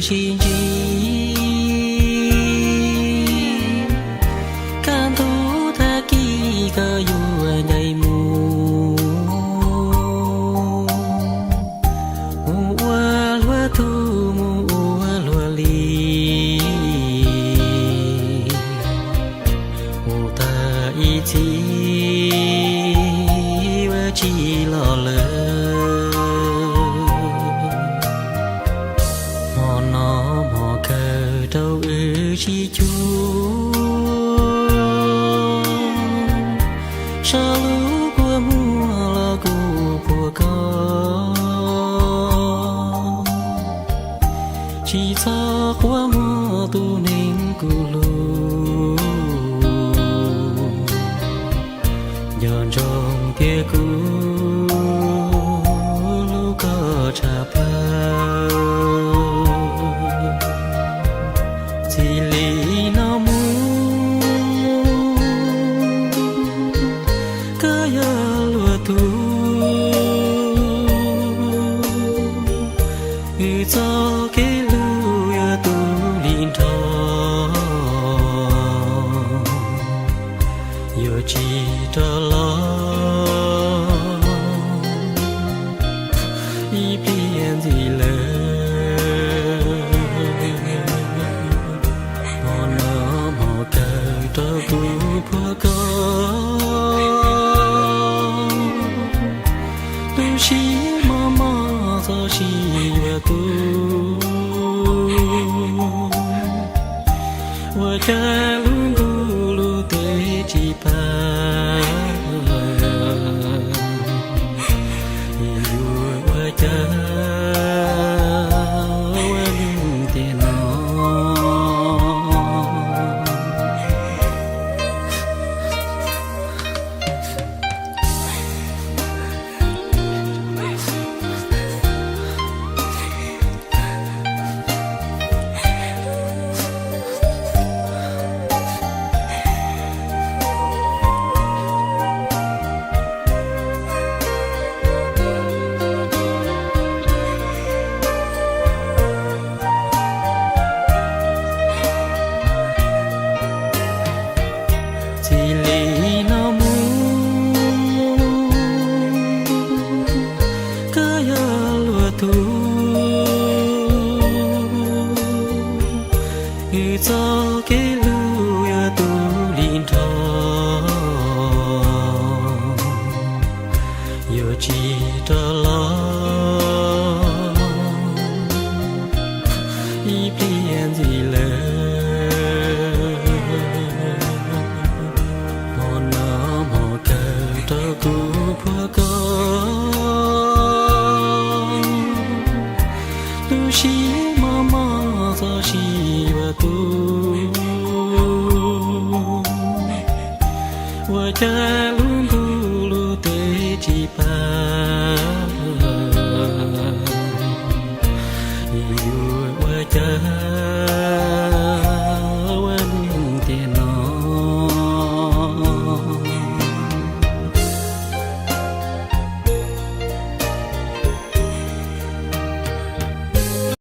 sib ntsib, kaj ntug tag kis koj yuav ncaim mus, mus ua luag tug mus ua luag li, mus tag ib txhis ua tsis los lawm. Hmo no hmo kawg rau wb sib cuag, saum lub kua muag los kuv puag koj, tsis txhob quaj mog tus neeg kuv hlub, nco ntsoov tias kuv hlub koj tshaj plaws. Txij li no mus koj yog luag tug, wb txoj kev hlub yuav tu li nrho, yuav tsis rov los ib pliag ntxiv lawm. Hmo no hmo kawg rau kuv puag koj, lub siab mos mos txoj sia yuav tu, ua cas lub ntuj lub teb tsis pab, yuav ua cas ua neej tiag no. Txij li no mus koj yog luag tug, wb txoj kev hlub yuav tu li nrho, yuav tsis rov los ib pliag ntxiv lawm. Hmo no hmo kawg rau kuv puag koj, lub siab mos mos txoj sia yuav tu, ua cas lub ntuj lub teb tsis pab, yuav ua cas